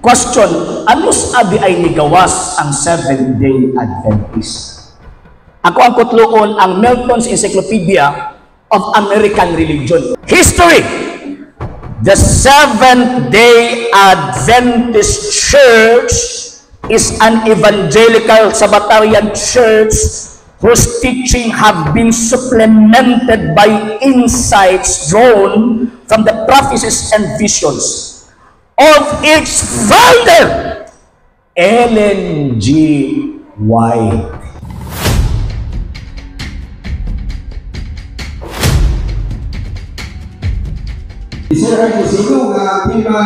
Question, ano sa abi ay nigawas ang Seventh-day Adventist? Ako ang kutluon ang Milton's Encyclopedia of American Religion. History! The Seventh-day Adventist Church is an evangelical Sabbatarian church whose teaching have been supplemented by insights drawn from the prophecies and visions of its founder, Ellen G. White. Sir Harry, sino nga tema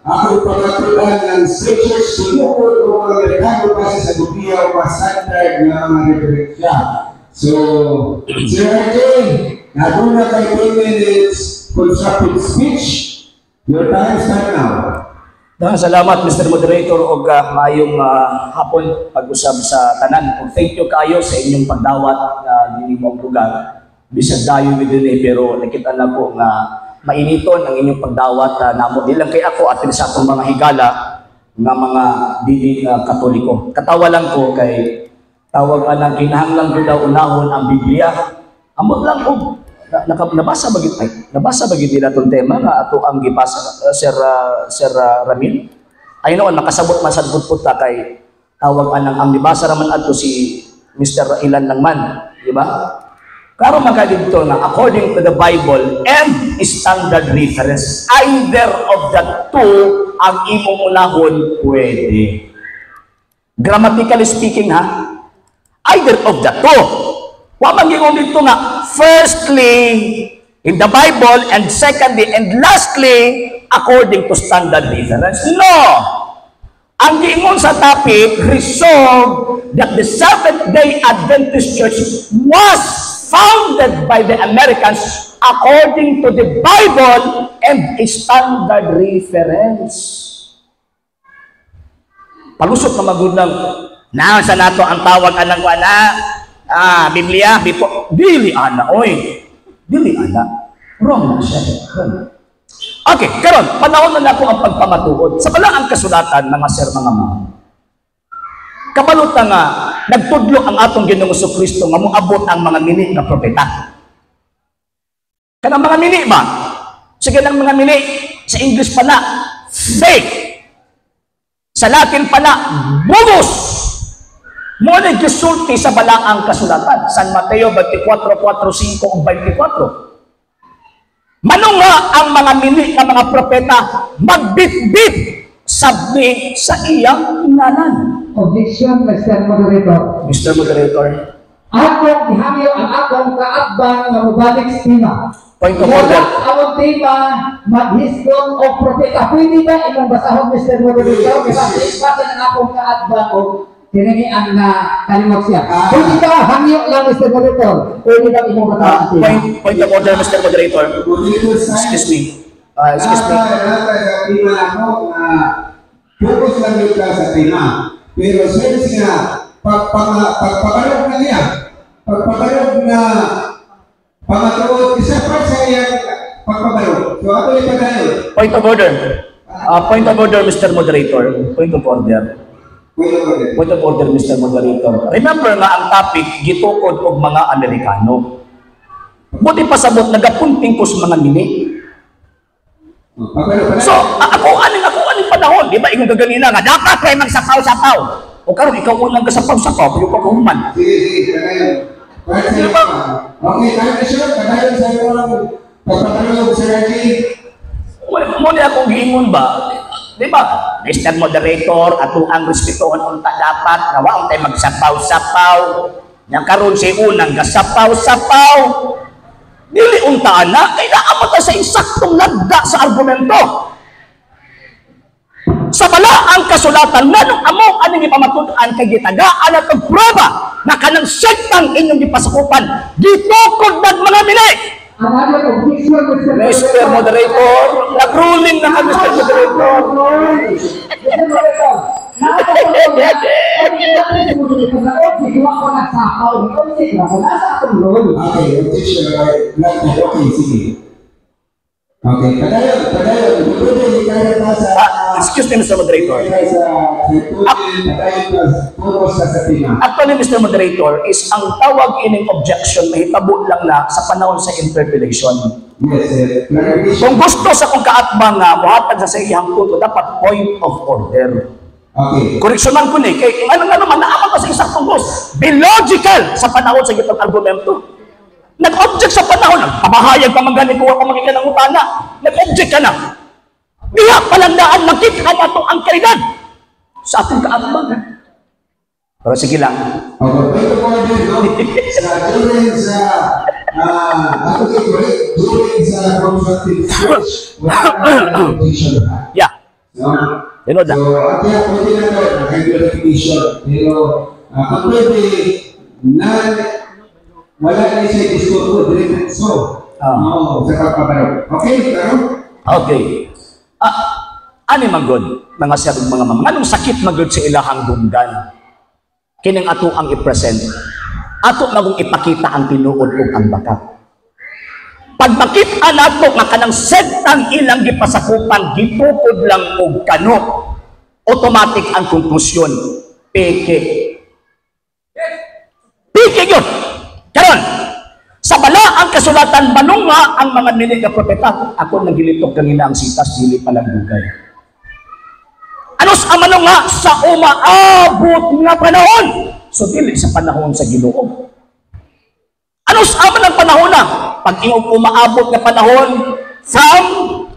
ako pagkatuan ng scriptures sinukod o mga Amerikano base sa Biblia o mga standard nga mga referensya. So, Sir Harry, naduna kay 10 minutes constructive speech. Your time start now. Daghang salamat, Mr. Moderator, og maayong hapon pag-usab sa tanan. Og thank you kaayo sa inyong pagdawat nga dinhi mong lugar. Bisag dayo mi dinhi pero nakita na ko nga mainiton ang inyong pagdawat namo. Di lang kay ako atin sa atong mga higala nga mga dili Katoliko. Katawa lang ko kay tawag anang kinahanglan ko daw unahon ang Biblia. Amot lang og nabasa ba gid ay nabasa ba gid nila tong tema nga ato ang gipasa Sir Ramil? Ay noon makasabot man sad pud ta kay tawag anang ang nibasa raman adto si Mr. Ilan lang man, di ba? Karon man kay didto nga according to the Bible and standard reference, either of the two ang imong unahon pwede. Grammatically speaking ha, either of the two. Wa man gingon dito nga firstly in the Bible and secondly and lastly according to standard reference. No. Ang giingon sa topic, resolved that the Seventh-day Adventist Church was founded by the Americans according to the Bible and a standard reference. Palusot na magudang na sa nato ang tawag anang wala. Ah, Biblia, before, dili ana, oy. Dili ana. Wrong na siya. Wrong. Okay, karon panahon na nako ang pagpamatuod. Sa balaang kasulatan, mga sir, mga ma'am. Kabalota nga, nagtudlo ang atong Ginoong Kristo nga moabot ang mga mini nga propeta. Kanang mga mini ba? Sige lang mga mini, sa English pa na, fake. Sa Latin pa na, bogus. Mo na gisulti sa balaang kasulatan. San Mateo 24, 4, 5 ug 24. Manunga ang mga mini nga mga propeta magbitbit sabdi sa iyang ngalan. Objection, Mr. Moderator. Mr. Moderator. Akong gihangyo ang akong kaatbang nga mobalik sa tema. Point of order. Wala among tema maghisgot o propeta. Pwede ba imong basahon, Mr. Moderator? Diba? Basta ang akong kaatbang o kinini ang kalimot siya. Pwede ba hangyo lang, Mr. Moderator? Pwede ba imong basahon? Point of order, Mr. Moderator. Excuse me. Excuse me. Sa tema ako nga focus lang yun ka sa tema. Pero since nga pagpabalog na niya, pagpabalog na pamatuod, isa pa sa iyang pagpabalog. So ato yung padayon. Point of order. Point of order, Mr. Moderator. Point of order. Point of order. Point of order, Mr. Moderator. Remember nga ang topic gitukod og mga Amerikano. Buti pasabot nagapunting ko sa mga mini. So, ako aning panahon, di ba ingon gaganina nga dapat kay magsapaw-sapaw. O karon ikaw unang kasapaw-sapaw, pero ka human. Sige, padayon. Okay, time na siya. Padayon sa iyong pagpatalog, Sir Reggie. Mo ni akong giingon ba? Di ba? Mr. Moderator, ato ang respetuhon unta dapat nga wa untay magsapaw-sapaw. Nya karon si unang gasapaw-sapaw. Dili unta ana kay naa pa ta sa insaktong lagda sa argumento. Sa balaang kasulatan nganong amo aning gipamatud-an kay gitagaan at og prueba na kanang sektang inyong gipasakupan gitukod nag mga mini. Mr. Moderator, nag-ruling na ka, Mr. Moderator. Okay, objection. Okay, sige. Okay, padayon, padayon. Pwede, kaya ta sa Ah, excuse me, Mr. Moderator. Kaya sa padayon ta, focus ka sa tema. Actually, Mr. Moderator, is ang tawag ining objection mahitabo lang na sa panahon sa interpellation. Yes, sir. Clarification. Kung gusto sa kong kaatbang nga mohatag sa iyang punto, dapat point of order. Okay. Koreksyonan ko ni, kay ano nga naman, naaman ko sa isang tungkos. Be logical sa panahon sa gitong argumento. Nag-object sa panahon, nagpamahayag pa man gani ko pa magikan ng utana. Nag-object ka na. Diha palandaan, makita nato ang kalidad sa atong kaatbang. Pero sige lang. Okay, point of order, no? Sa during sa ako kay correct, during sa constructive speech, wala na clarification ha. No? Tinod na. So, at kaya pwede na to, clarification. Pero, kung pwede, na, wala na siya diskurso, diretso. No, sa pagpaparo. Okay, pero, Okay. Ah, ani man gud, mga sir ug mga ma'am, nganong sakit man gud sa ilahang dunggan? Kining ato ang i-present. Ato magong ipakita ang tinuod ug ang baka. Pag makita nato nga kanang sektang ilang gipasakupan gitukod lang og kano, automatic ang konklusyon, peke. Peke yun. Karon, sa balaang kasulatan manunga ang mga mini nga propeta. Ako nang gilitok kanina ang sitas, dili pa lang dugay. Ano sa manunga sa umaabot nga panahon? So dili sa panahon sa Ginoo. Ano sa man ang panahon na? Pag ingog umaabot nga panahon from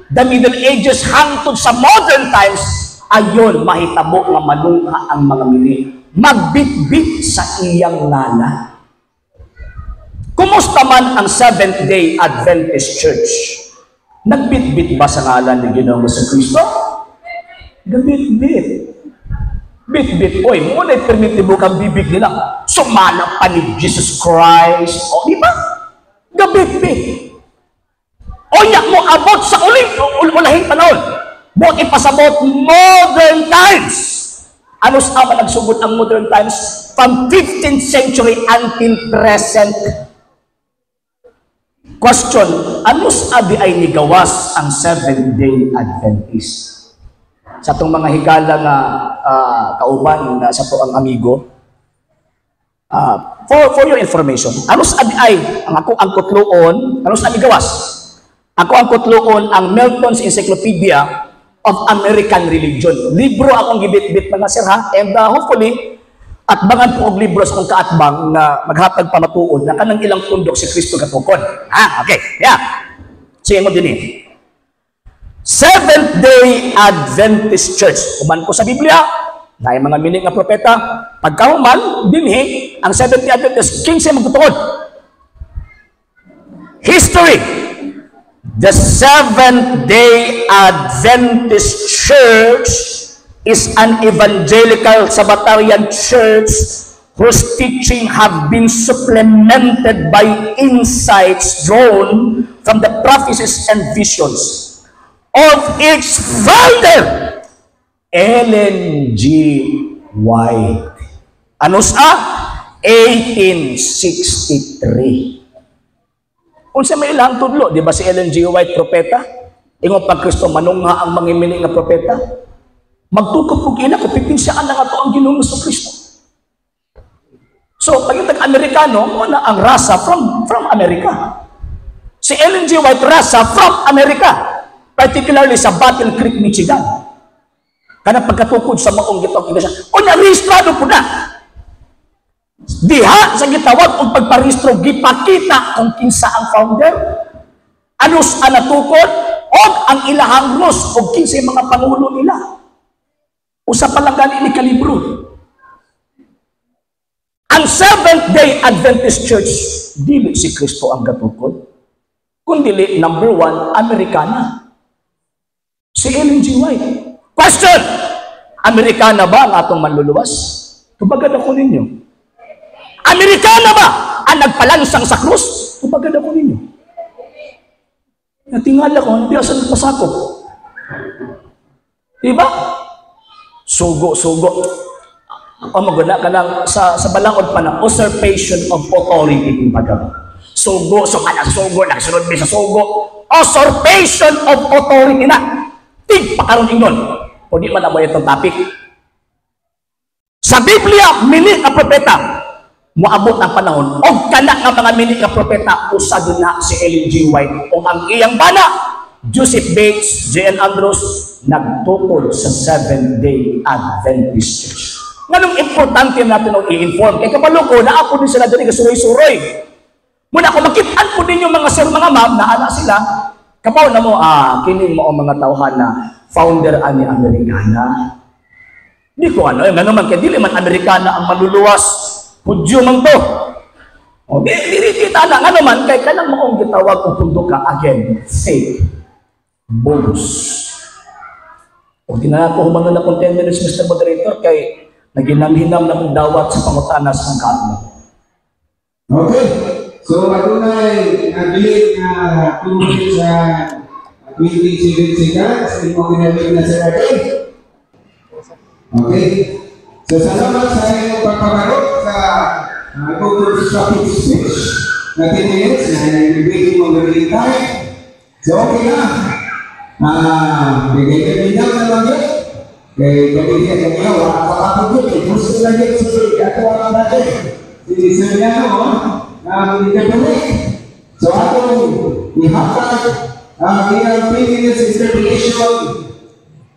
the Middle Ages hangtod sa modern times, ayon mahitabo nga manungha ang mga mini, magbitbit sa iyang ngalan. Kumusta man ang Seventh-day Adventist Church? Nagbitbit ba sa ngalan ni Ginoong Kristo? Gabitbit. Bit-bit. Oy, mo na permitibo kang bibig nila. Sumala pa ni Jesus Christ. O, di ba? Gabit-bit. O nya mo abot sa uling, ulahing panahon. Buot ipasabot modern times. Ano sa ama nagsugod ang modern times? From 15th century until present. Question, ano sa abi ay nigawas ang Seventh-day Adventist? Sa atong mga higala nga kauban na sa to ang amigo, for your information, ano sa abi ay ang ako ang kutluon, ano sa abi gawas? Ako ang kutluon ang Milton's Encyclopedia of American Religion. Libro akong gibit-bit, mga sir, ha, and hopefully at bangan po og libro sa akong kaatbang nga maghatag pamatuod na kanang ilang tundok si Kristo gatukod. Ha, okay. Yeah. Sige mo din eh. Seventh Day Adventist Church. Human ko sa Biblia, na mga mini nga propeta, pagkahuman, dinhi, ang Seventh Day Adventist, kinsa magtutuod. History. The Seventh Day Adventist Church is an evangelical Sabbatarian church whose teaching have been supplemented by insights drawn from the prophecies and visions of its founder, Ellen G. White. Ano sa? 1863. Unsa may ilang tudlo, di ba si Ellen G. White propeta? Ingon pag Kristo manungha ang mga mini nga propeta. Magtukop og ila kung pipinsyahan na nga to ang Ginoong Kristo. So, pag yung Amerikano, mo na ang rasa from America. Si Ellen G. White, rasa from America. Particularly sa Battle Creek, Michigan. Kana pagkatukod sa maong gitong iglesia. O na, rehistrado po na. Diha sa gitawag og pagparehistro, gipakita kung kinsa ang founder, ano sa natukod, o ang ilahang rus, o kinsa yung mga pangulo nila. Usa pa lang gani ni kalibro. Ang Seventh-day Adventist Church, dili si Kristo ang gatukod, kundili number one, Amerikana. Si Ellen G. White. Question! Amerikana ba ang atong manluluwas? Tubagan ako ninyo. Amerikana ba ang nagpalansang sa krus? Tubagan ako ninyo. Natingala ko, hindi ako nagpasakop. Diba? Sugo, sugo. O maguna ka lang sa balaod pa na usurpation of authority kumbaga. Sugo, so kana sugo, nagsunod mi sa sugo. Usurpation of authority na. Tig pakaron ingon. O di man amo itong topic. Sa Biblia, mini nga propeta. Moabot ang panahon. O kana nga mga mini nga propeta, usa na si Ellen G. White. O ang iyang bana, Joseph Bates, J.N. Andrews, nagtukod sa Seventh-day Adventist Church. Nganong importante natin ang i-inform? Kay kabalo ko, naa po din sila diri kasuroy-suroy. Muna kung makitaan po ninyo mga sir, mga ma'am, na ana sila, kapaw na mo, kini mo ang mga tawhan na founder ani Amerikana. Di ko ano, yung ano man, kaya dili man Amerikana ang maluluwas. Hudyo man to. O, di, di, di, di, tana, nga naman, kay kanang maong gitawag og tundo ka, again, fake, bogus. O, di na ako humangan na kung 10 minutes, Mr. Moderator, kay naginamhinam na kong dawat sa pangutana sa kang. Okay. So, adunay nabilin nga 2 minutes and 27 seconds. Imong ginamit na sa natin. Okay. So, salamat sa inyong pagpaparo sa constructive speech na 10 minutes na nag-break mo gamitin time. So, okay na. Bigay ka na lang yun. Kay gamitin ka niya, wala pa kapag yun. Gusto na yun sa ato ang natin. Si Sir Yano, ang interpolate. So, atong ihatag ang iyang 3 minutes interpolation.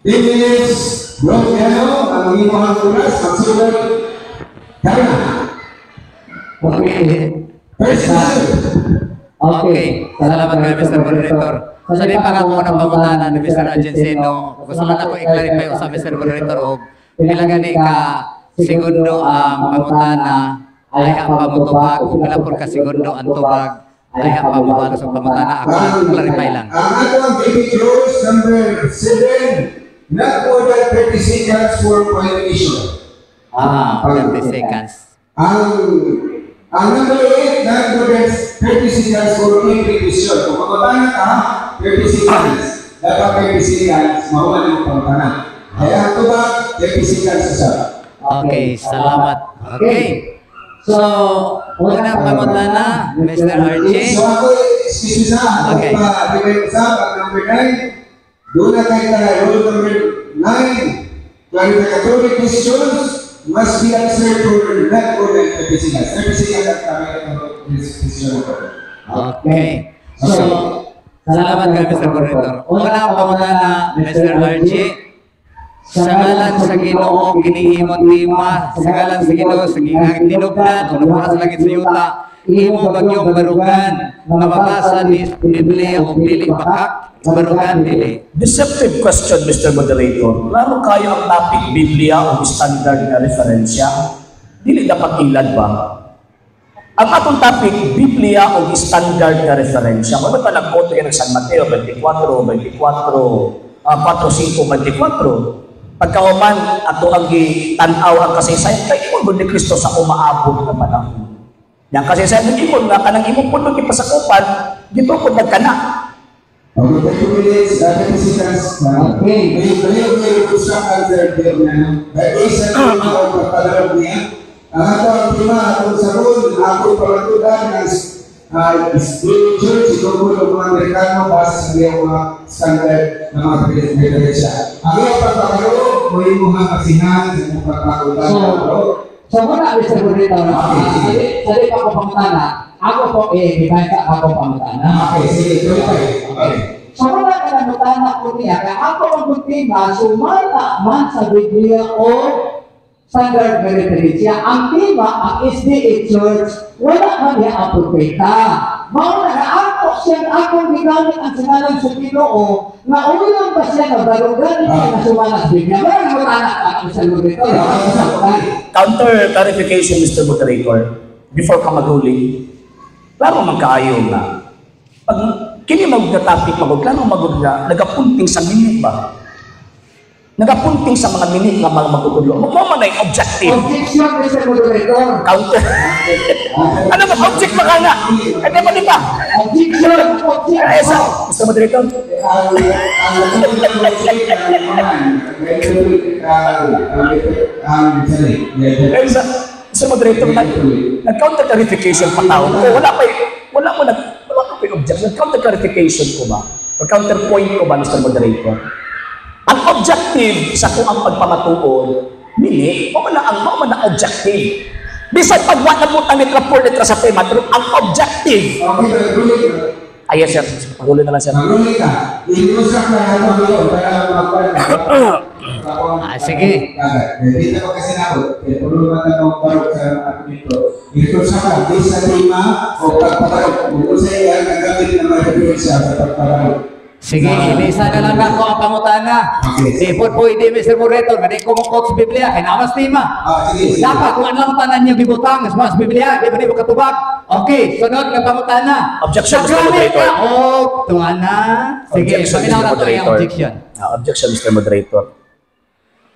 10 minutes, Bro Yano, ang imong oras, magsulod. Kaya. Okay. First question. Okay. Salamat kayo, Mr. Moderator. Sa di pa ako ng pangutana ni Mr. Argentino, gusto lang ako i-clarify sa Mr. Moderator og pila gani ka segundo ang pangutana ay ang pamutubag ug pila por ka segundo ang tubag ay ang pamubalos ang pangutana. Ako clarify lang. Ang atong DB Rules number 7, not more than 30 seconds for point issue. 30 seconds. Ang number 8, not more than 30 seconds for every question. Kung pangutana ka, 30 seconds. Dapat 30 seconds, mahuman ang pangutana. Kaya ang tubag, 30 seconds usab. Okay, salamat. Okay. So, unang pangutana, Mr. Archie. So ako, excuse me sa, ako pa, di ba yung usap, ang number 9, doon na tayo tayo, rule number 9, clarificatory questions must be answered for not more than 30 seconds. 30 seconds ang kami ng question ko. Okay. So, salamat kay Mr. Moderator. Unang pangutana, Mr. Archie. Sa ngalan sa Ginoo kini imong tema, sa ngalan sa Ginoo sa ginang tinubdan o nabuhat sa langit sa yuta, imo bagyong barugan nga mabasa ni Biblia o dili bakak, barugan dili? Deceptive question, Mr. Moderator. Klaro kayo ang topic, Biblia o standard na referensya. Dili dapat ilad ba? Ang atong topic, Biblia o standard na referensya. Kung ba't nag-quote kayo ng San Mateo 24, 24, 4, 5, 24. Pagkahuman, ato ang gitan-aw ang kasaysayan, kay ingon ni Kristo sa umaabot na panahon. Yang kasaysayan ng ingon nga, kanang imong pundo gipasakupan, gitukod nagkana. Okay, 30 minutes, 30 seconds. Okay. May usap ang third bill na. By isa na ang pagpadarag niya. Ang ato ang tema, atong sabon, ako pamatudan ng Spirit Church, ito po ng mga Amerikano base sa iyong mga standard ng mga referensya. Ang iyong pagpaparo, mo imong kasihan sa imong pagpakulan. So muna, Mr. Moderator, sa di pa ko pangutana, ako po eh, gibanta ako pangutana. Okay, sige, tuloy. Okay. Sa mga kanangutana ko niya, kaya ako ang tema, sumala man sa Biblia o standard na referensya. Ang tema, ang SDA Church, wala man niya ang propeta. Mao na nga ako siya, akong gigamit ang singalan sa Ginoo, nga ulang ba siya nga barugan niya na sumala sa Biblia? Wala na mutana ako sa moderator. Counter clarification, Mr. Moderator, before ka mag-ruling, klaro man kaayo nga, pag kini mag na topic magod, klaro magod nga, nagapunting sa minute ba? Nagapunting sa mga minute nga mga magtutudlo. Mo man ay objective. Objection, Mr. Moderator. Counter. Ano ba? Object ba ka nga? Eh, di ba, di ba? Objection! Objection! Eh, sa, Mr. Moderator, Ang ang sorry, eh, sa, Mr. Moderator, nag-counter clarification pa tao. O, wala pa, wala mo nag, wala ka pa. Objection, counter clarification ko ba? Or counterpoint ko ba, Mr. Moderator? Ang objective sa kung ang pagpamatuod, mini, mao man ang objective. Bisan pag wa na po ang letra por letra sa tema, pero ang objective, Okay, mag-ruling. Ay, yes, sir. Patuloy na lang, sir. Mag-ruling ka. I-reconstruct na natin ito para magkuhan. Ah, sige. Dito ko kasi na ako. Kaya tulungan na akong barog sa argumento. I-reconstruct ka based sa tema o pagpabarog. Kung sa iya, nagamit ng mga referensya sa pagpabarog. Sige, ilisa na lang nako ang pangutana. Okay. Di po pwede, Mr. Moderator, nga di ko mo quote sa Biblia, kay namas tema. Ah, sige, sige. Dapat kung ano lang tanan niyo gibutang sa Biblia, di ba di mo katubag? Okay, sunod nga pangutana. Objection, Mr. Nagamit Moderator. ka. Oh, tuwa na. Sige, Objection, paminaw Mr. na to ang Moderator. objection. Ah, objection, Mr. Moderator.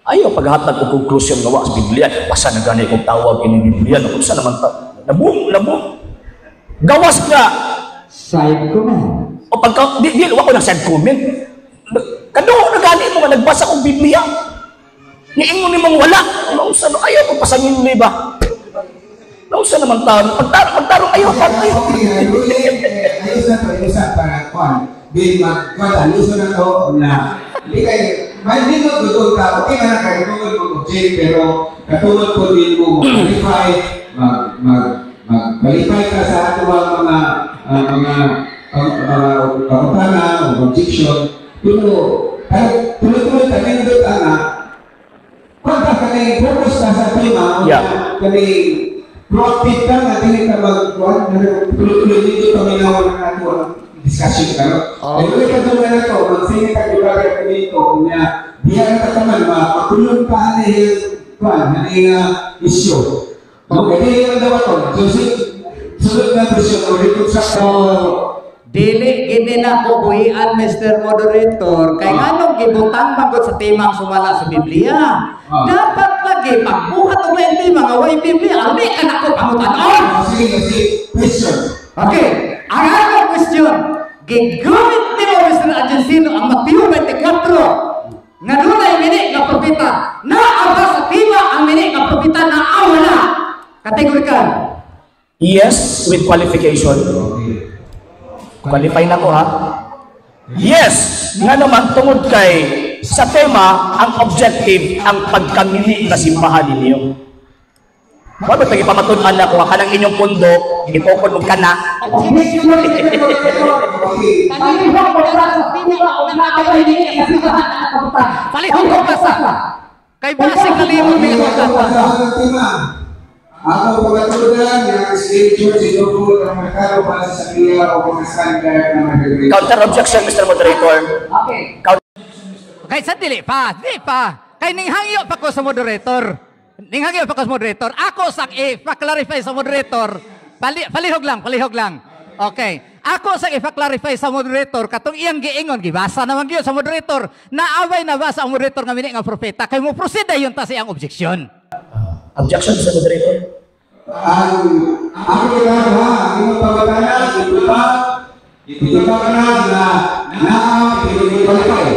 Ayaw paghatag og konklusyon nga wa sa Biblia. Basa na gani kong tawag ini Biblia. Kung sa naman ta nabung, nabung. Gawas nga. Side comment. O pagka, di, di, wa ko nang side comment. Kado na gani mo nga nagbasa kong Biblia. Niingon ni mong wala. Naunsa no ayaw ko pasangin ni ba? Naunsa naman tao. Pagtarong, pagtarong ayaw pa ayaw. Okay, ruling, eh, ayos na to, ayos na para kuan. Di mag kuan, ayos na to na di kay may mo tutol ka, okay man na kay tungod mo object, pero katungod po din mo qualify, mag mag mag qualify ka sa ato ang mga mga mga pangutana o objection, pero kahit tuloy-tuloy ka nindot ana, kuan ka kani focus ka sa tema, kani proactive ka nga dili ka mag kuan, tuloy-tuloy dito paminaw ng ato ang discussion karon. Oh. Pero ka doon na to, magsige ka ibaga dito nya diya na ka taman ma makulong pa ani kuan ani nga issue. No, kaya yung daw to. So sunod na question o reconstruct. So, dili gini na ko buhian, Mr. Moderator, kay nganong gibutang man gud sa tema ang sumala sa Biblia. Dapat lagi pagbuhat og lain tema nga way Biblia, ali ka nako pangutanon. Ah, sige, sige. Question. Okay, ang akong question, gigamit nimo, Mr. Argentino, ang Mateo 24 nga dunay mini nga propeta. Naa ba sa tema ang mini nga propeta, naa wala? Categorical. Yes, with qualification. Okay. Qualify na ko ha. Yes, nga naman tungod kay sa tema ang objective ang pagkamili na simbahan ninyo. Wa ba tagi pamatud-an na ko nga kanang inyong pundo gitukod og kana? Objection, Mr. Moderator. Okay. Palihog mo sa tema o naa ba mini nga simbahan ang kabutang? Palihog ko basa. Kay basig nalimot ni Ako ang tema. Ako pagkatudan ng spiritual sinubod ang merkado para sa Biblia o mga standard na mga revelation. Counter objection, Mr. Moderator. Okay. Counter Kay sa dili pa, di pa. Kay ninghangyo pa ko sa moderator. Ninghangyo pa ko sa moderator. Ako sang i-clarify sa moderator. Palihog lang, palihog lang. Okay. Ako sang i-clarify sa moderator katong iyang giingon gibasa naman gyud sa moderator. Naaway nabasa ang moderator nga mini nga propeta kay mo proceed dayon ta sa iyang objection. Objection, Mr. Moderator. Ang ako ginagawa, ang imong pagkatana, ito pa na na naa qualify.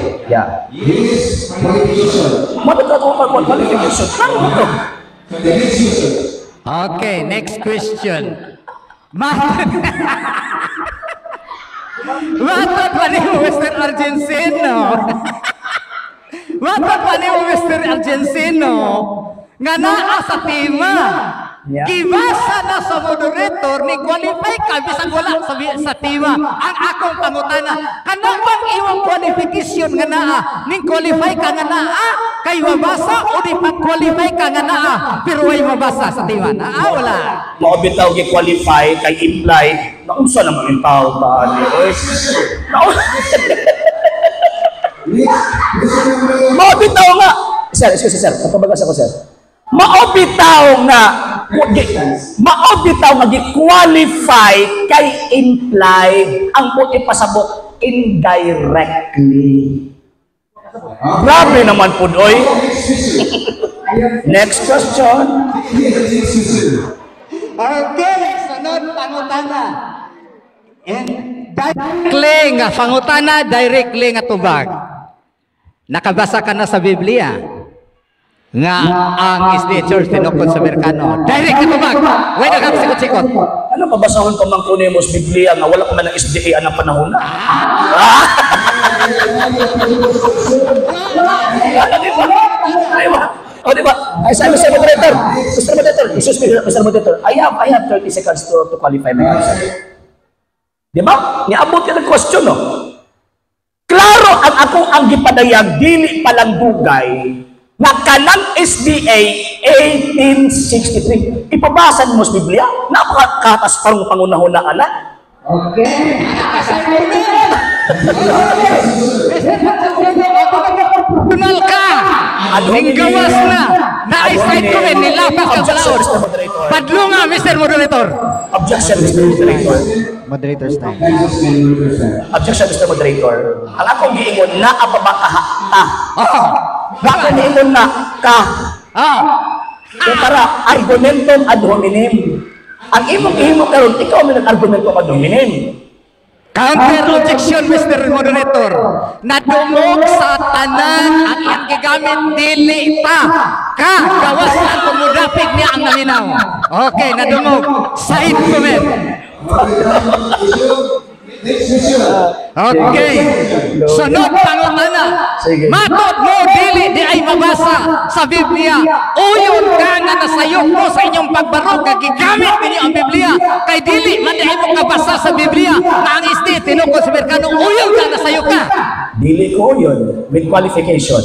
Yes, qualification. Mo ba ko qualification? Klaro mo to. The next question. Okay, next question. Matod pa nimo, Mr. Argentino? Matod pa nimo, Mr. Argentino, nga naa sa tema. Gibasa na sa moderator ni qualify ka bisan wala sa tema. Ang akong pangutana, kanang bang imong qualification nga naa ning qualify ka nga naa kay mabasa o di pag-qualify ka nga naa pero way mabasa sa tema? Naa wala? Mao bitaw gi-qualify kay imply naunsa naman yung tao ba ni oy. Next, question number Mao bitaw nga. Sir, excuse me, sir. Kapabagas ako, sir. Mao bitaw nga gi-qualify kay implied ang put ipasabot indirectly. Grabe naman pud oy. Next question. Next question. Yes, next question. Okay, sunod pangutana. And directly nga pangutana, directly nga tubag. Nakabasa ka na sa Biblia nga ang SDA Church tinukod sa Amerikano. Direct nga tubag. Way na sikot-sikot. Ano Ano pabasahon pa man kuno mo sa Biblia nga wala pa man ang SDA anang panahon na? Ah! Di ba? Di ba? O, di ba? Ay, sabi Mr. Moderator, Mr. Moderator, excuse me, Mr. Moderator, I have 30 seconds to qualify my answer. Di ba? Niabot ka ng question, no? Klaro ang akong ang gipadayag, dili palang dugay, na kanang SDA 1863. Ipabasa mo sa Biblia, napakakatas parang pangunahon na anak. Okay. Kunal ka! Ninggawas na! Na-side comment nilapas ka Objection, balaod. Mr. Moderator. Padlo nga, Mr. Moderator. Objection, Mr. Moderator. Moderator's time. Objection, Mr. Moderator. Ang akong giingon, naa pa ba ka ta? Oh. Ang akong giingon na ka. Ah. So para argumentum ad hominem. Ang imong gihimo karon, ikaw may nag-argumento ad hominem. Counter objection, Mr. Moderator. Nadungog sa tanan ang iyang gigamit dili ta. Ka, gawas na ang pumudapig niya ang naminaw. Okay, nadungog. Side comment. Next question. Okay. Sunod pangutana. Sige. Matod mo dili di ay mabasa sa Biblia. Uyon ka nga nasayop mo sa inyong pagbarog nga gigamit ninyo ang Biblia. Kay dili man di ay mo kabasa sa Biblia na ang isdi tinukod sa Amerikano. Uyon ka nasayop ka. Dili ko yun with qualification.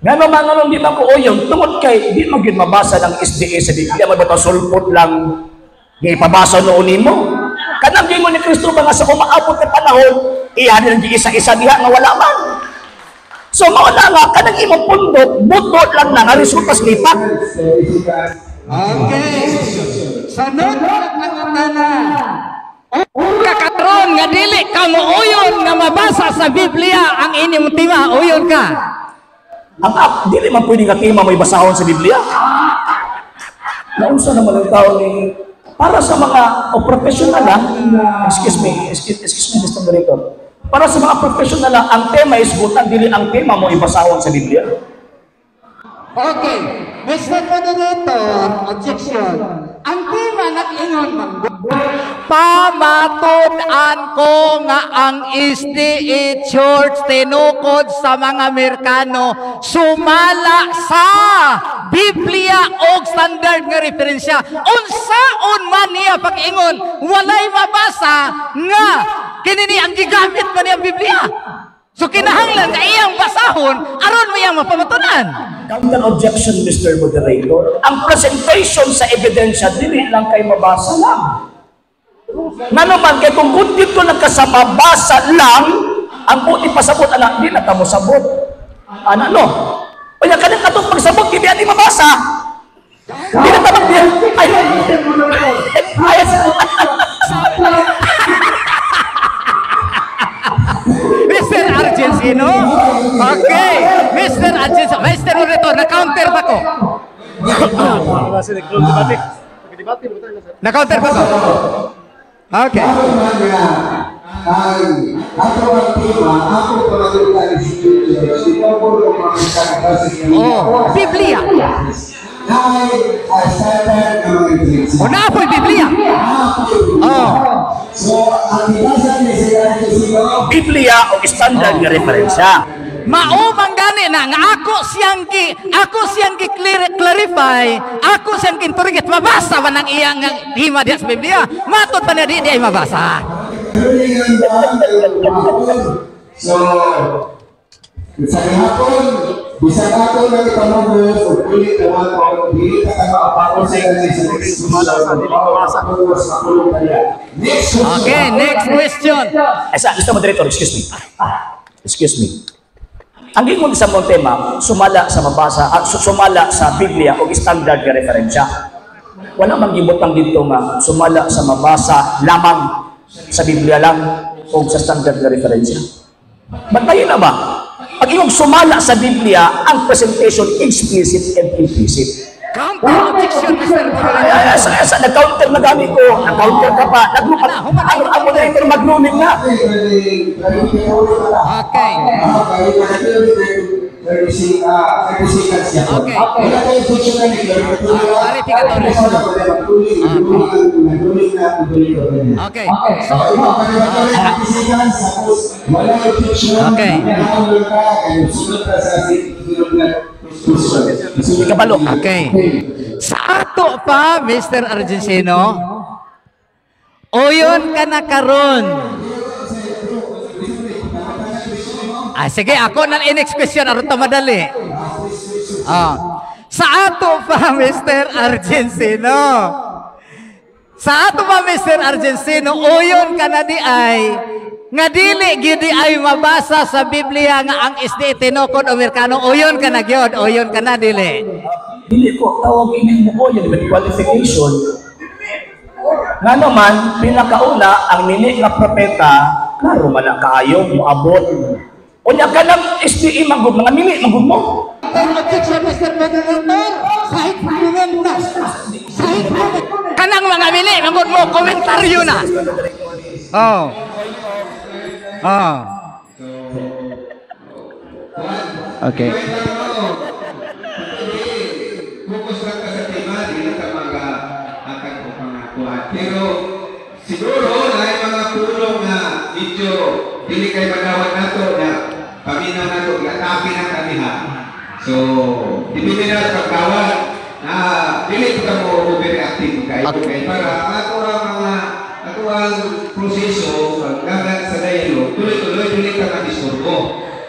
Ngano man nganong di man ko uyon tungod kay di man gyud mabasa ng SDA sa Biblia, man sulpot lang gipabasa noon nimo. Kanang gingon ni Kristo ba nga sa umaabot nga panahon, iya nang isa-isa diha nga wala man. So mao na nga kanang imong pundok buto lang na nga resulta sa lipat. Okay. Sunod pangutana. Kakaron nga dili ka mo uyon nga mabasa sa Biblia ang inyong tima, uyon ka. Ang app, dili man pwede nga tema may basahon sa Biblia. Naunsa naman ang tao ni para sa mga o professional ah, excuse me, excuse me, Mr. Moderator. Para sa mga professional ah, ang tema is butan, dili ang tema mo ibasahon sa Biblia. Okay. Mr. Moderator, objection. Ang tema nag-ingon man. Pamatud-an ko nga ang SDA Church tinukod sa mga Amerikano sumala sa Biblia og standard nga referensya. Unsaon man niya pag-ingon, walay mabasa nga kinini ang gigamit man niya ang Biblia. So kinahanglan nga iyang basahon aron mo iyang mapamatunan. Counter objection, Mr. Moderator. Ang presentation sa ebidensya, dili lang kay mabasa lang. Ngano man, kay kung dito lang ka sa mabasa lang, ang buti pasabot, anak, di na ka mo sabot. Ana, no? Kaya kanang katong pagsabot, di ba di mabasa? Di na tabang di. Ay, ay, Mr. Argentino? Okay. Mr. Argentino. Mr. Moderator, na-counter ba ko? Na-counter ba ko? Okay. Ang ato ang tema, ako pamatulan si Oh, Biblia. O naapoy Biblia. Oh. So, ang ibasa ni Sir Argentino, Biblia o standard nga referensya. Mao man gani na nga ako siyang gi clarify, ako siyang ginturigit mabasa man ang iyang hima diha sa Biblia. Matod pa niya di ay mabasa. So, sa gihapon, bisag ako nang ipanugos o pili na ako, dili ka ka maapakon sa sa next question. Okay, next question. Ay, sa, Mr. Moderator, excuse me. Excuse me. Ang gingon sa mong tema, sumala sa mabasa, sumala sa Biblia o standard nga referensya. Wala mang gibutang dito nga sumala sa mabasa lamang sa Biblia lang o sa standard nga referensya. Bantayin na ba? Pag iyong sumala sa Biblia, ang presentation explicit and implicit. Counter objection, Mr. Ay, ay, nag-counter na gani ko, nag-counter ka pa, ang moderator mag-ruling na. Okay. 30 30 seconds niya po. Okay. Wala tayong objection na ni Clarificatory. Okay. Okay. So, ito, 30 seconds, tapos wala objection. Okay. Nakahulog ka, and sunod ka sa sunod na question. Sunod na Kabalo. Okay. Sa ato pa, Mr. Argentino, uyon ka na karon. Ah, sige, ako na next question aron ta madali. Ah. Sa ato pa, Mr. Argentino. Sa ato pa, Mr. Argentino, uyon ka na di ay nga dili gyud di ay mabasa sa Biblia nga ang SDA tinukod Amerikano. Uyon ka na gyud, uyon ka na dili. Dili ko tawag ini mo yun with qualification. Nga naman, pinakauna, ang nini nga propeta, klaro man na kaayo, moabot. Unya ka ng SDA manggug, mga mili manggug mo. Objection, Mr. Moderator. Kahit na. Kahit Kanang mga mili, manggod mo, komentaryo na. Oh. Oh. Okay. Focus lang ka sa tema, di na ka mag-atag o pangakuan. Pero siguro, na mga pulong na medyo dili kay magawad nato na paminaw nato, giatake na kami ha. So, dipindi na sa pagkawad na dili ko ka mo overreactive kay Okay. kay para ato ang mga ato ang proseso pagdagan sa dialogue, tuloy-tuloy dili ka madisturbo.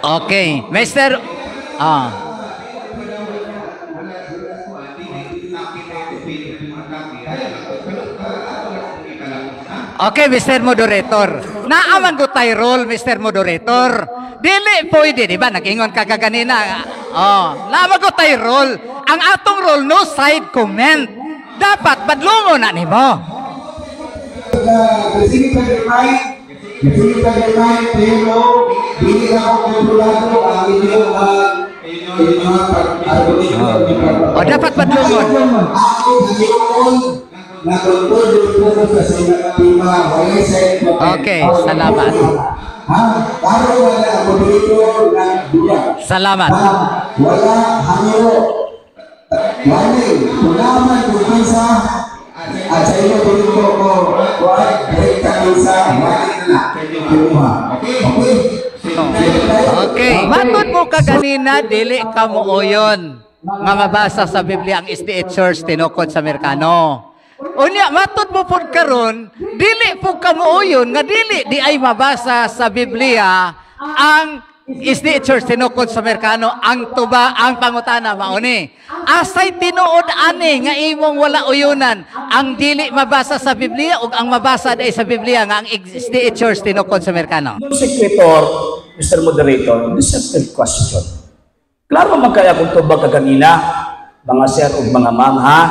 Okay. Mr. Ah. Okay, Mr. Moderator. Naaman ko tay role, Mr. Moderator. Dili pwede, di ba? Nag-ingon ka kaganina. Oh, naaman ko tay role. Ang atong role, no side comment. Dapat badlongo na nimo. Sige pa remind, sige pa remind, pero dili na ako kontrolado ang inyong inyong pag-argumento. O, dapat badlongon. Ako ngayon na kontrol yung focus sa sinabi wala sa Okay, salamat. Ha? Para wala ang moderator na duya. Salamat. Ha? Wala hangyo. Wala. Kunaman kung kinsa at sa inyo dito ko wala direkta kinsa wala na. Kinuha. Okay? Okay. Matod mo ka ganina, dili ka mo uyon nga mabasa sa Biblia ang SDA Church tinukod sa Amerikano. Unya, matod mo pod karon, dili po ka mo uyon nga dili di ay mabasa sa Biblia ang SDA Church tinukod sa Amerikano, ang tuba, ang pangutana mauni. Asay tinuod ani nga imong wala uyunan ang dili mabasa sa Biblia ug ang mabasa di sa Biblia nga ang SDA Church tinukod sa Amerikano. Non sequitur, Mr. Moderator, deceptive question. Klaro man kaya kung tubag ka kanina, mga sir ug mga ma'am ha,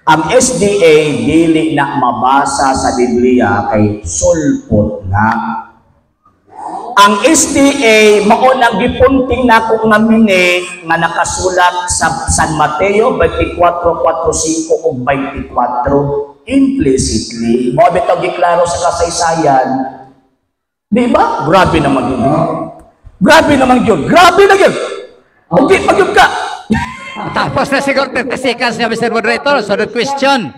ang SDA dili na mabasa sa Biblia kay sulpot na. Ang SDA mao nang gipunting nako nga mini nga nakasulat sa San Mateo 24:45 ug 24 implicitly. Mao bitaw giklaro sa kasaysayan. Di ba? Grabe naman yun. Grabe naman yun. Grabe na yun. Okay, pag yun ka. Tapos na siguro 30 seconds niya, Mr. Moderator. Sunod question.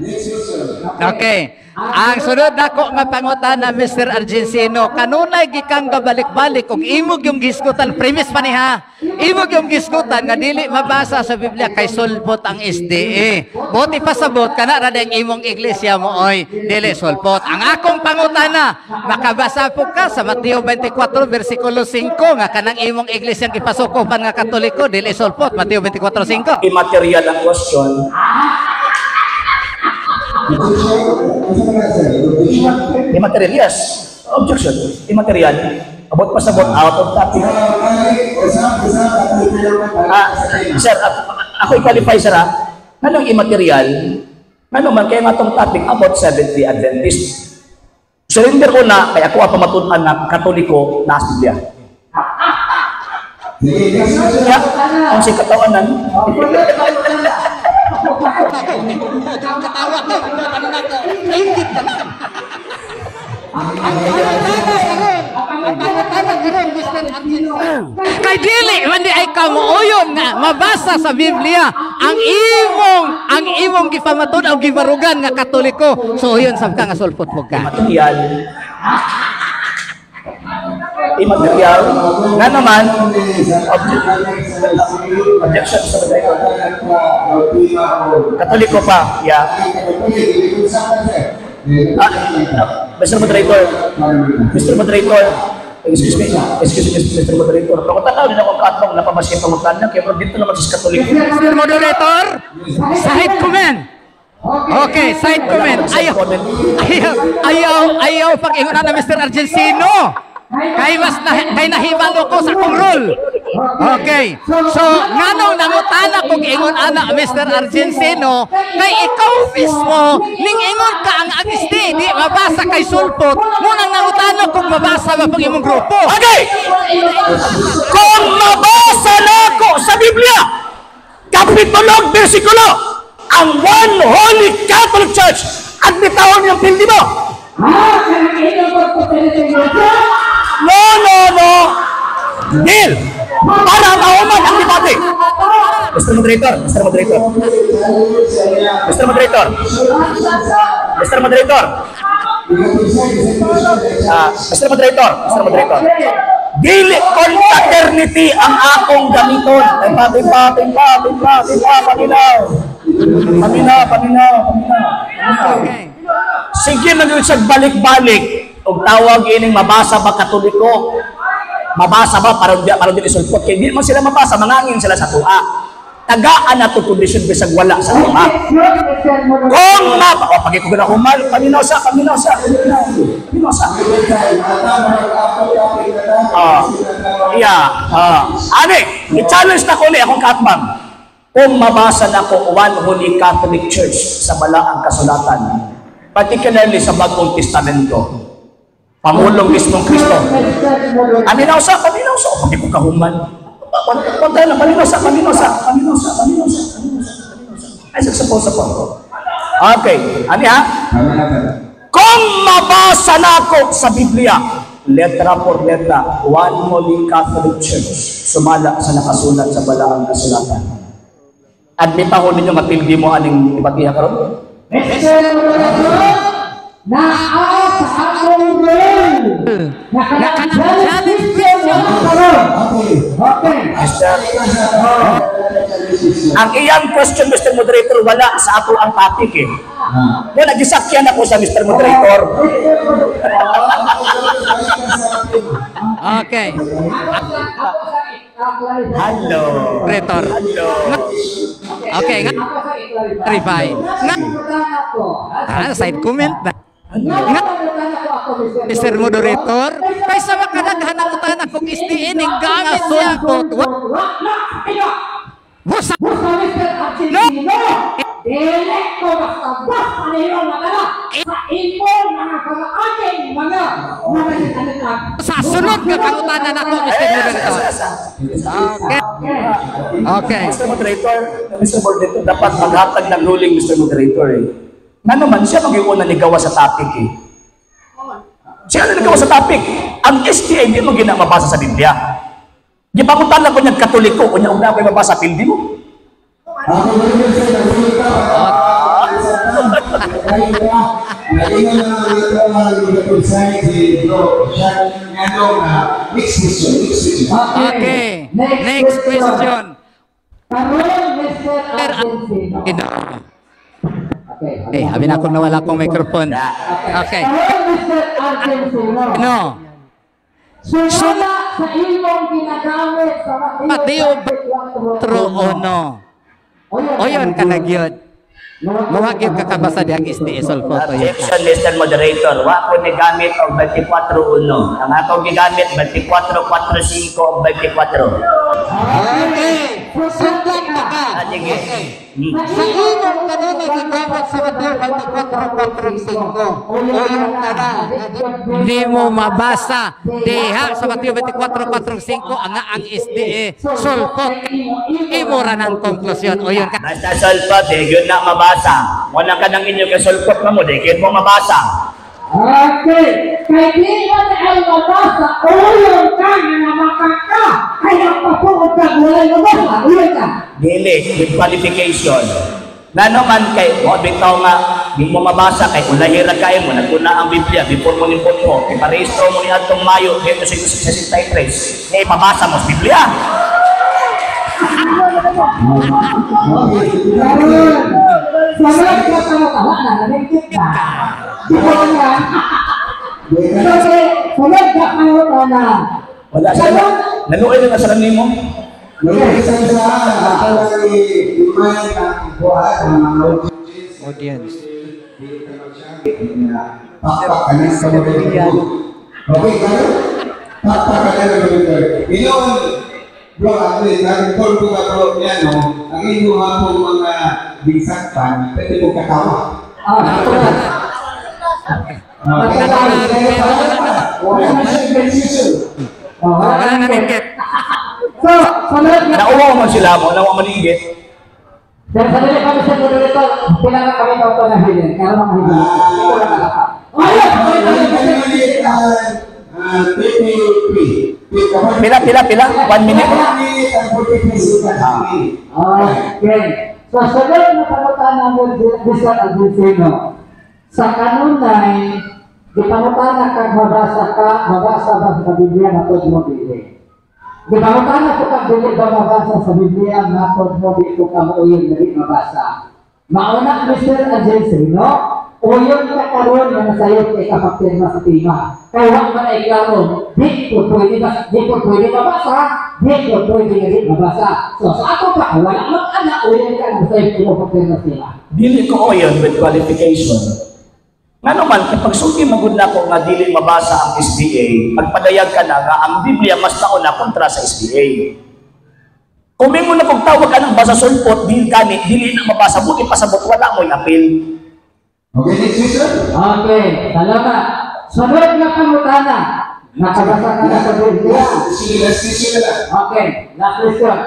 Okay. Ang sunod nako nga pangutana, Mr. Argentino, kanunay gikang gabalik-balik ug imog yung gisgutan, premise pa ni ha. Imog yung gisgutan nga dili mabasa sa Biblia kay sulpot ang SDA. Buti pasabot kana ra ding imong iglesia mo oy dili sulpot. Ang akong pangutana, makabasa po ka sa Mateo 24 versikulo 5 nga kanang imong iglesia gipasukopan nga Katoliko dili sulpot. Mateo 24:5. Immaterial ang question. Immaterial, yes. Objection. Immaterial. About pasabot, out of topic. Sir, ako i-qualify, sir, ha? Anong immaterial? Ano man, kaya nga itong topic about Seventh-day Adventist. Surrender ko na, kaya ako ang pamatunan na Katoliko na Biblia. Kaya, ang si katawanan, Ang pangutana karon, Mr. Argentino. Kay dili man di ay kamuoyon nga mabasa sa Biblia ang imong gipamatud o gibarugan nga Katoliko. So uyon sab ka nga sulpot mo ka. Material. Immaterial. Nga naman, objection sa moderator. Katoliko pa, yeah. Ah, Mr. Moderator, Mr. Moderator, excuse me, excuse me, Mr. Moderator. Pangutana din ako kaatbang napamasya pangutana, kaya pero dito naman sa Katoliko. Mr. Moderator, side comment. Okay, side comment. Ayaw, ayaw, ayaw, ayaw pag-ingon na Mr. Argentino. Kay mas na, kay nahibalo ko sa akong role. Okay. So, nganong nangutana kog ingon ana, Mr. Argentino, kay ikaw mismo ning ingon ka ang SDA di mabasa kay sulpot, mo nang nangutana kung mabasa ba pag imong grupo. Okay! Kung mabasa nako sa Biblia, kapitulo, bersikulo, ang One Holy Catholic Church, admitahon yung pildi mo. No, no, no. Deal. Para mauman ang debate. Mr. Moderator, Mr. Moderator. Mr. Moderator. Mr. Moderator. Ah, Mr. Moderator, Mr. Moderator. Dili confraternity ang akong gamiton. Timpa, timpa, timpa, timpa, timpa, paminaw. Paminaw, paminaw, paminaw. Okay. Sige man yun siya balik-balik. Og tawag ining mabasa ba Katoliko? Mabasa ba para di isulpot? Kay di man sila mabasa, mangangin sila sa tuwa. Tagaan na to kondisyon bisag wala sa tuwa. Kung ma oh, pagi ko na humal, paminaw sa, paminaw sa, paminaw, paminaw sa. Ah, yeah, ah. Ani, i-challenge na ko ni akong kaatbang. Kung mabasa na ko One Holy Catholic Church sa Balaang Kasulatan, particularly sa Bagong Testamento, Pamulong mismong Kristo. Paminaw sa, paminaw sa. Pagi ko kahuman. Pagka lang, paminaw sa, paminaw sa, paminaw sa, paminaw sa, paminaw sa, paminaw sa. Ay, sa sa po. Okay, ani ha? Kung mabasa na ako sa Biblia, letra por letra, One Holy Catholic Church, sumala sa nakasulat sa Balaang Kasulatan. Admitahon ninyo nga pildi mo aning ibatiha karon? Mr. Moderator, naa sa akong role. Na kanang challenge question. Karon. Okay. Mr. Ang iyang question, Mr. Moderator, wala sa ato ang topic eh. Wala, gisakyan ako sa Mr. Moderator. Okay. Hello. Moderator. Hello. Okay, nga clarify. Nga ah, side comment na. Nga Mr. Moderator, kaysa makadaghan ang utana kung SDA ning gamit sulpot. Busa Busa Mr. Argentino, dili ko basta-basta ninyo madala sa imong mga kamaaging mga mga Sa sunod nga pangutana nako, Mr. Moderator. Okay. Okay. Mr. Moderator, Mr. Moderator, dapat maghatag ng ruling, Mr. Moderator eh. Nga naman, siya mag-iuna ni gawa sa topic eh. Siya na nagawa sa topic. Ang SDA hindi mo ginamabasa sa Biblia. Gipangutan lang ko niyang Katoliko, kunya ugna ko mabasa pildi mo. Ako ba rin sa nagsulta? Next question, next question. Okay. Next question. Karon, Mr. Argentino. Okay. Okay, abi na akong nawala akong microphone. Okay. Karon, Mr. Argentino. No. Sumala sa imong ginagamit sa Mateo 24:1. 4:1. Oyon ka na gyud. Mawag gyud ka kabasa diyang SDA sulpot oyon ka. Objection, Mr. Moderator. Wa ko ni gamit og 24.1. Ang akong gigamit 24.45 og 24. Okay. Sundan na ka. Ah, sige. Sa imong kanina gigamit sa Mateo 24:45. Oyon ka na. Hindi mo mabasa diha sa Mateo 24:45 ang SDA sulpot. Imo ra ng konklusyon. Oyon ka. Basta sulpot, eh, yun na mabasa. Wala ka nang inyo kay sulpot na mo, di mo mabasa. Okay. Kay di man ay mabasa, uyon ka nga namakaka. Kay nagpapuod ka, walay mabasa, uyon ka. Dili, with qualification. Ngano man kay mo bitaw nga di mo mabasa kay ulahi ra kay mo naguna ang Biblia before mo nimpot mo kay parehistro mo ni adtong Mayo 1963 nga ipabasa mo sa Biblia. Karon, sunod ka pangutana na, naningkit ka. Di ba nga? Kasi, sunod ka pangutana. Wala sa naluoy na sa nimo. Nag-isa sa ako lang i-remind ang buhat ang mga Audience. Pakpak ka na sa moderator. Okay, kaya? Pakpak ka na ng moderator. Iyon, bro, actually, nag-call ko ka bro, yan, no? Ang inyo nga pong mga bisakpan, pwede mo katawa. Ah, Okay. Wala na siya confusion. oh, Wala na naningkit. So, sunod nga. Nauwaw man sila mo, nauwaw maningit. Dahil sa dili kami sa moderator, kailangan kami kauto ng hilin. Kaya mga hilin. Hindi ko lang alapa. Ayun! Ah, 33. Pila, pila, pila? 1 minute? 1 minute and 43 seconds. Okay. So, sunod na pangutana mo, Mr. Agustino. Sa kanunay, di pangutana kag mabasa ka, mabasa ba sa Biblia na mo dili? Di pangutana ko kag dili ba mabasa sa Biblia matod mo di ko ka mauyon na di mabasa? Mauna, Mr. Agustino, uyon ka karon nga nasayop kay kapapirma sa tema. Kay wa man ay klaro, di ko pwede ba, di ko pwede mabasa, di ko pwede nga di mabasa. So sa ako pa, wala man ana, uyon ka nasayop kay kapapirma sa tema. Dili ko oyon with qualification. Ngano man, kay pagsulti magud nako nga dili mabasa ang SDA, magpadayag ka na nga ang Biblia mas nauna kontra sa SDA. Kung mingon na kong tawag ka ng basa sulpot, dili kani, dili na mabasa, buti pasabot, wala mo'y apil. Okay, next question. Okay, salamat. Sunod na pangutana. Nakabasa ka na sa Biblia. Sige, last question na lang. Okay, last question.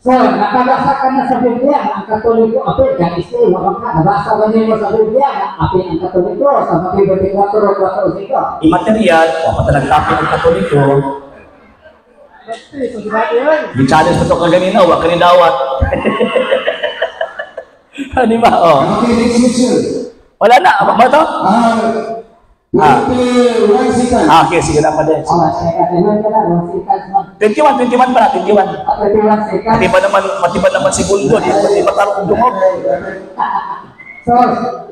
So, nakabasa ka na sa Biblia na ang Katoliko apil kang isli, wala ka. Nabasa ba niyo sa Biblia na apil ang Katoliko sa Mateo 24, 4, 5? Immaterial, o pa talaga ang Katoliko. Di-challenge mo to kaganina, wa ka ni dawat. Ano ba? Oh. Okay, next question. Wala na, ba to? Ah, 21 seconds. Ah, okay, sige lang pa din. Oh, sige, ilan ka na, 1 seconds man. 21, 21 pala, 21. Ah, 21 seconds. Pati ba naman segundo, di ba tarong dungog? So,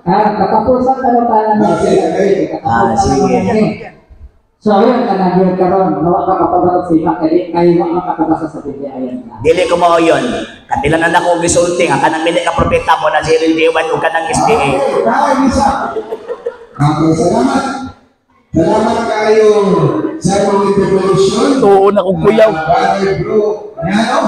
katapusan na lang tayo ng Okay. Ah, sige. So, ayun ka na yun karon, wa ka kapabalo sa iba, kaya kayo wa ka makakabasa sa Biblia, ayan na. Dili ko mao yun. Katilan na ako gisulti nga kanang mili ka propeta mo na si Ellen G. White ug kanang SDA. Okay, tayo isa. Okay, salamat. Salamat kayo sa imong intervention. Tuon akong kuyaw. Brother Bro, Nyano.